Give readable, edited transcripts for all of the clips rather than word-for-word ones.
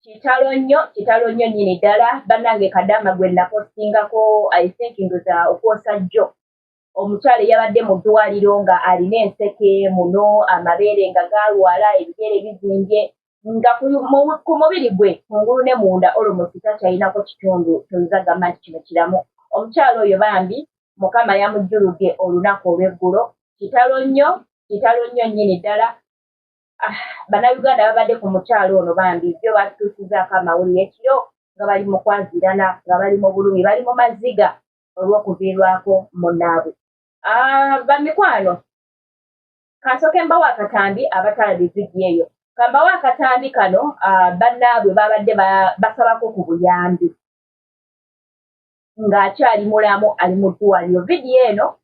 Kitalo nnyo, kitalo nnyo nnyini ddala. Bannange, kadaama gwe napostingako, I think ndoza okwosa jjo, omukyala eyabadde mu ddwaliro nga alina enseke muno, amabeere nga galwala, ebigere bizimbye, nga ku mubiri gwe kungulu ne munda almost takyalinako kitundu toyinza gamba nti kino kiramu. Omukyala oyo bambi Mukama yamujjuludde olunaku olw'eggulo. Kitalo nnyo, kitalo nnyo nnyini ddala. Ah, Bannayuganda babadde ku mukyalo ono bambi. Jjo batutuusizaako amawulire ekiro nga bali mu kwazirana, nga bali mu bulumi, bali mu maziga olw'okuviirwako munnaabwe. Ah, bamikwano, kansooke mbawo akatambi. Abatalabye vidiyo eyo, kambawo akatambi kano. Ah, bannaabwe babadde basabako ku buyambi ng'akyali mulamu, ali mu ddwaliro. Vidiyo eno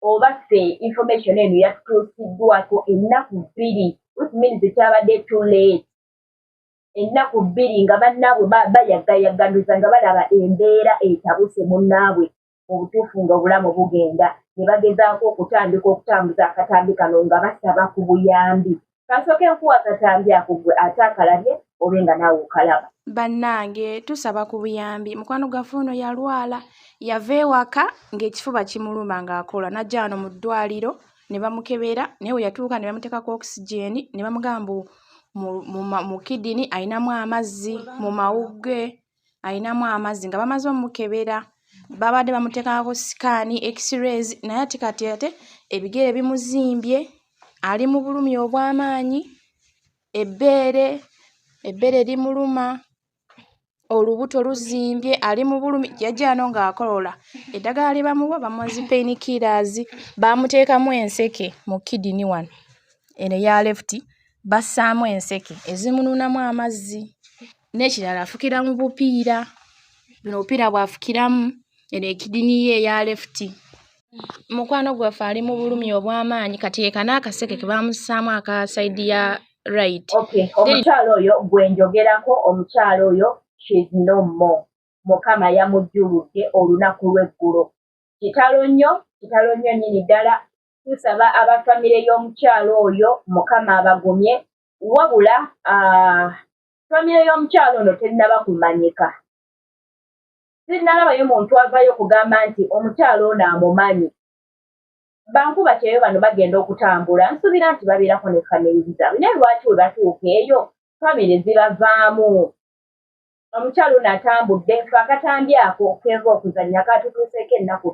oba ffe information eno yatutuusiddwako ennaku 2, which means kyabadde too late. Ennaku 2 nga bannaabwe bayagayaganuza, nga balaba embeera etabuse munnaabwe mu butuufu, nga obulamu bugenda, ne bagezaako okutandika okutambuza akatambi kano nga basaba ku buyambi. Kasooke nkuwa akatambi ako, gwe ate akalabye obe nga naawe okalaba. Bannange, tusaba ku buyambi. Mukwano gwaffe ono yalwala, yava ewaka ng'ekifuba kimuluma ng'akola, n'ajja wano mu ddwaliro ne bamukebera, naye we yatuuka ne bamuteekako oxygen, ne bamugamba mbu mu kidney ayinamu amazzi, mu mawuggwe ayinamu amazzi. Nga bamaze omukebera, babadde bamuteekako scan, x-rays, naye ate kati ate ebigere bimuzimbye, ali mu bulumi obw'amaanyi, ebbeere limuluma, olubuto luzimbye, ali mu bulumi. Yajja wano ng'akolola, eddagala lye bamuwa, bamuwa zi pain killers, baamuteekamu enseke mu kidney wano eno eya left, bassaamu enseke ezimunuunamu amazzi. N'ekirala, afukira mu bupiira, buno obupiira bw'afukiramu eno e kidney ye eya left. Mukwano gwaffe ali mu bulumi obw'amaanyi. Kati ye kano akaseke ke baamussaamu aka side ya right. Okay, omukyala oyo gwe njogerako, omukyala oyo she's no more. Mukama yamujjuludde olunaku lw'eggulo. Kitalo nnyo, kitalo nnyo nnyini ddala. Tusaba aba famire y'omukyala oyo Mukama abagumye. Wabula famire y'omukyala ono tennaba kumanyika. Sinnalabayo muntu avayo kugamba nti omukyala ono amumanyi. Bankuba kyeyo bano bagenda okutambula, nsuubira nti babeerako ne famiri zaabwe, naye lwaki we batuuka eyo famire zibavaamu? Omukyala ono atambudde. Fe akatambi ako kenva okuzannya katutuuseeko ennaku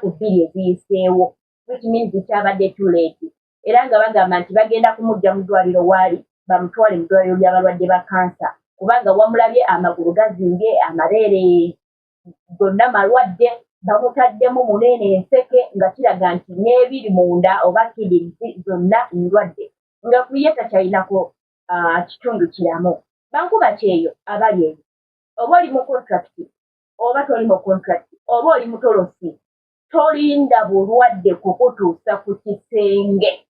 2 eziyiseewo, which means kyabadde too late. Era nga bagamba nti bagenda kumuggya mu ddwaliro waali, bamutwale mu ddwaliro ly'abalwadde ba kansa, kubanga wamulabye amagulu gazimbye, amabeere gonna malwadde, bamutaddemu muneene enseke nga kiraga nti n'ebiri munda oba kidneys zonna ndwadde, nga ku ye takyalinako kitundu kiramu. Bankuba kyeyo abali eyo, oba oli mu contract oba toli mu contract, oba oli mutolosi, tolinda bulwadde kukutuusa ku kisenge,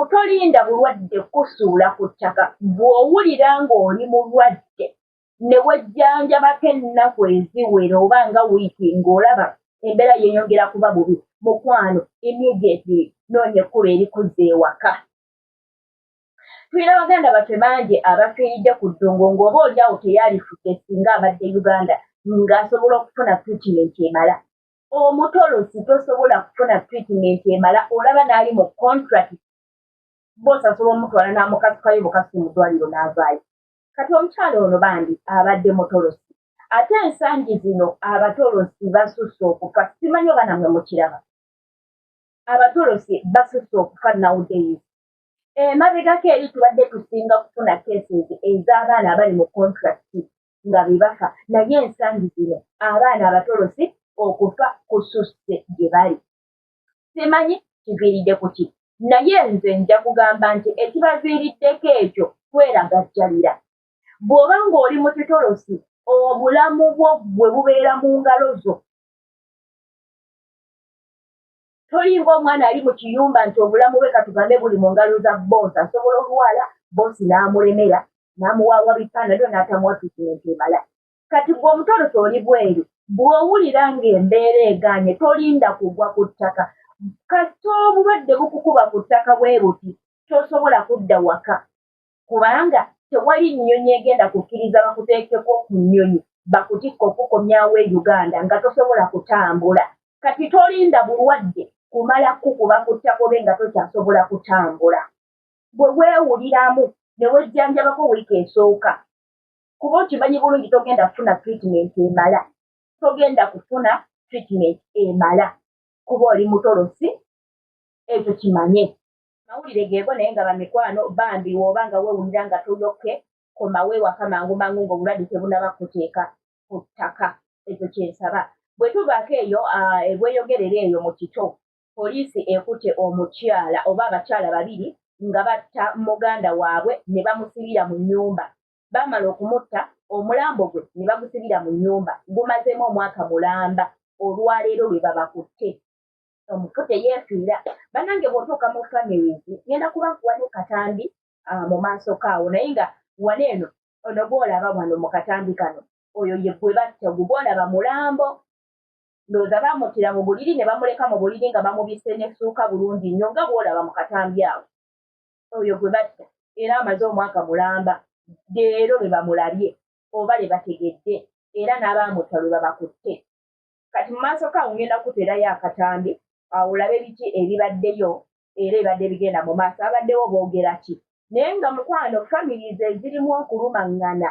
tolinda bulwadde kusuula ku ttaka. Bw'owulira ng'oli mulwadde ne wejjanjabako ennaku eziwera oba nga wiiki, ng'olaba embeera yeeyongera kuba bubi, mukwano, immediately noonya ekkubo erikuzza ewaka. Tulina baganda baffe bangi abafiiridde ku ddungu, ng'oba oli awo teyalifudde singa abadde Uganda ng'asobola okufuna treatment emala. Omutolosi tosobola kufuna treatment emala. Olaba n'ali mu contract, boss asobola omutwala n'amukasukayo bukasi mu ddwaliro n'avaayo. Kati omukyala ono bambi abadde mutolosi, ate ensangi zino abatolosi basusse okufa. Simanyi oba nammwe mukiraba, abatolosi basusse okufa nowadays. Emabegako eri tubadde tusinga kufuna cases ez'abaana abali mu contract nga be bafa, naye ensangi zino abaana abatolosi okufa kususse gye bali. Simanyi kiviiridde ku ki, naye nze nja kugamba nti ekibaviiriddeko ekyo kweragajjalira. Bw'oba ng'oli mu kitolosi, obulamu bwo bwe bubeera mu ngalo zo. Tolinga omwana ali mu kiyumba nti obulamu bwe katugambe buli mu ngalo za boss. Asobola olwala, boss n'amulemera, n'amuwaawa bipanado, n'atamuwa treatment emala. Kati gwe omutolosi oli bweru, bw'owulira ng'embeera egaanye, tolinda kugwa ku ttaka. Kasita obulwadde bukukuba ku ttaka bwe buti, tosobola kudda waka kubanga Tewali nnyonyi egenda kukkiriza bakuteekeko ku nnyonyi bakutikka okukomyawo e Uganda nga tosobola kutambula. Kati tolinda bulwadde kumala kukuba ku ttaka obe nga tokyasobola kutambula. Bwe weewuliramu ne wejjanjabako wiiki esooka, kuba okimanyi bulungi togenda kufuna treatment emala, togenda kufuna treatment emala kuba oli mutolosi, ekyo kimanye. Mawulire geego naye nga bamikwano bambi woba nga wewulira nga toyoke komawo ewaka mangu mangu nga obulwadde tebunaba kuteeka ku ttaka ekyo kyensaba bwetuvaako eyo ebweyogerera eyo mu kito poliisi ekute omukyala oba abakyala babiri nga batta muganda waabwe ne bamusibira mu nnyumba baamala okumutta omulambo gwe ne bagusibira mu nnyumba gumazeemu omwaka mulamba olwaleero lwe babakutte omufu teyeefiira banange bw'otuuka mu families ngenda kuba nkuwa ne katambi ah, mu maaso kaawo naye nga wano eno ono gwolaba wano mu katambi kano oyo ye gwe batta ogwo gwolaba mulambo ndowooza baamuttira mu buliri ne bamuleka mu buliri nga bamubisse n'essuuka bulungi nnyo nga bw'olaba mu katambi awo oyo gwe batta era amaze omwaka mulamba leero lwe bamulabye oba lwe bategedde era n'abaamutta lwe babakutte Kati mu maaso ko awo ngenda kukuteerayo akatambi awo olabe biki ebibaddeyo era ebibadde bigenda mu maaso abaddewo boogera ki naye nga mukwano families ezirimu okulumangana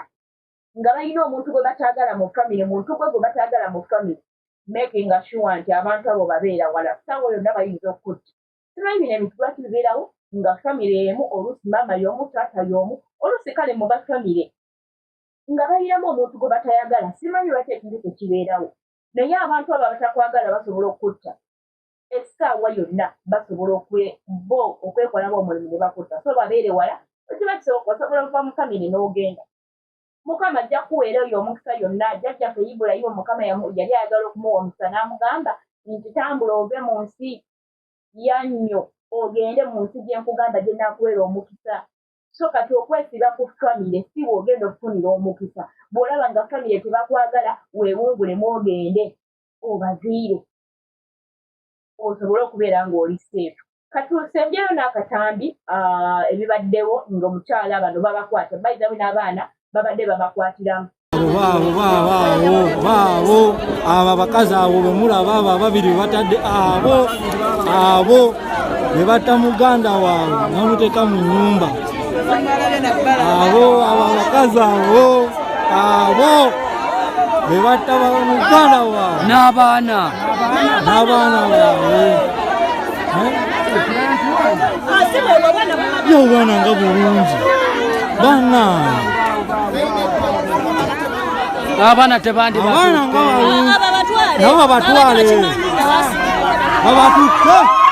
nga balina omuntu gwe bataagala mu family muntu gwe gwe bataagala mu family making sure nti abantu abo babeera wala ssaawa yonna bayinza okukutta simanyi bino ebintu lwaki bibeerawo nga family emu oluusi maama y'omu taata y'omu oluusi kale muba family nga balinamu omuntu gwe batayagala simanyi lwaki ekintu ekyo kibeerawo naye abantu abo abatakwagala basobola okukutta essaawa yonna basobola bo okwekolamu omulimu ne bakutta so babeere wala ekiba kisoboka osobola okuva mu famire n'ogenda mukama ajja kukuweera oyo omukisa yonna jjajjaffe ibulayimu mukama yali ayagala okumuwa omukisa n'amugamba nti tambula ove mu nsi yannyo ogende mu nsi gye nkugamba gye naakuweera omukisa So kati okwesiba ku family si bwogenda okufunira omukisa. Bwolaba nga family tebakwagala wewungulemu ogende obaviire osobole okubeera ng'oli safe. Kati osembyeyo n'akatambi ah, ebibaddewo ng'omukyala bano babakwata by the way n'abaana babadde babakwatiramu. Abo baabo abo baabo abo abakazi abo bemulaba abo ababiri bebatadde abo abo bebatta muganda waabwe namuteeka mu nyumba abo abo abakazi abo abo bebatta muganda waabwe n'abaana n'abaana baabwe ye obwana nga bulungi bana abaana tebandi abaana nga balungi nabo babatwale babatutte.